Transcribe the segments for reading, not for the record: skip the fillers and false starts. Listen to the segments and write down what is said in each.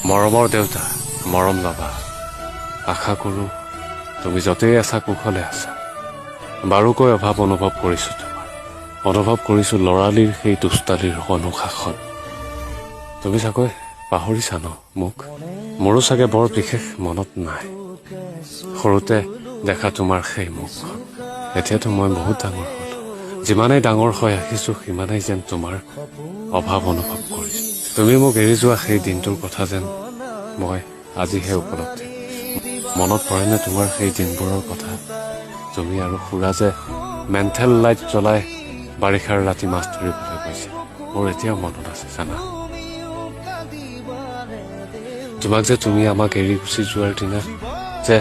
মৰমৰ দেউতা, মৰম ল'বা। আশা কৰোঁ তুমি য'তেই আছা কুশলে আছা। বাৰুকৈ অভাৱ অনুভৱ কৰিছোঁ তোমাৰ। অনুভৱ কৰিছোঁ ল'ৰালিৰ সেই দুষ্টালিৰ অনুশাসন। তুমি চাগৈ পাহৰিছা ন মোক? মোৰো চাগে বৰ বিশেষ মনত নাই সৰুতে দেখা তোমাৰ সেই মুখখন। এতিয়াতো মই বহুত ডাঙৰ হ'লো। যিমানেই ডাঙৰ হৈ আহিছোঁ, সিমানেই যেন তোমাৰ অভাৱ অনুভৱ কৰিছোঁ। তুমি মোক এৰি যোৱা সেই দিনটোৰ কথা যেন মই আজিহে উপলব্ধি কৰিছোঁ। মনত পৰেনে তোমাৰ সেই দিনবোৰৰ কথা? তুমি আৰু খুৰা যে মেণ্টেল লাইট জ্বলাই বাৰিষাৰ ৰাতি মাছ ধৰিবলৈ গৈছিল, মোৰ এতিয়াও মনত আছে জানা। তোমাক যে তুমি আমাক এৰি গুচি যোৱাৰ দিনা যে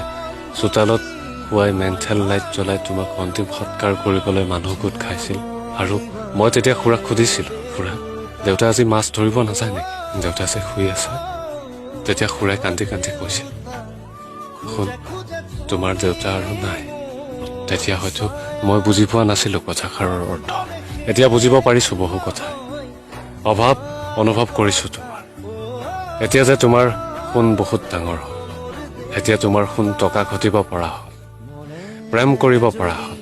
চোতালত শুৱাই মেণ্টেল লাইট জ্বলাই তোমাক অন্তিম সৎকাৰ কৰিবলৈ মানুহ গোট খাইছিল আৰু মই তেতিয়া খুৰাক সুধিছিলোঁ, "খুৰা, দেউতা আজি মাছ ধৰিব নাযায় নেকি? দেউতা যে শুই আছে।" তেতিয়া খুৰাই কান্দি কান্দি কৈছিল, "শুন, তোমাৰ দেউতা আৰু নাই।" তেতিয়া হয়তো মই বুজি পোৱা নাছিলো কথাষাৰৰ অৰ্থ। এতিয়া বুজিব পাৰিছো বহু কথা। অভাৱ অনুভৱ কৰিছো তোমাৰ। এতিয়া যে তোমাৰ সোণ বহুত ডাঙৰ হ'ল, এতিয়া তোমাৰ সোণ টকা ঘটিব পৰা হ'ল, প্ৰেম কৰিব পৰা হ'ল।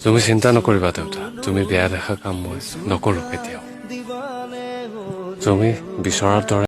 তুমি চিন্তা নকৰিবা দেউতা, তুমি বেয়া দেখা কাম মই নকৰোঁ কেতিয়াও। তুমি বিচৰাৰ দৰে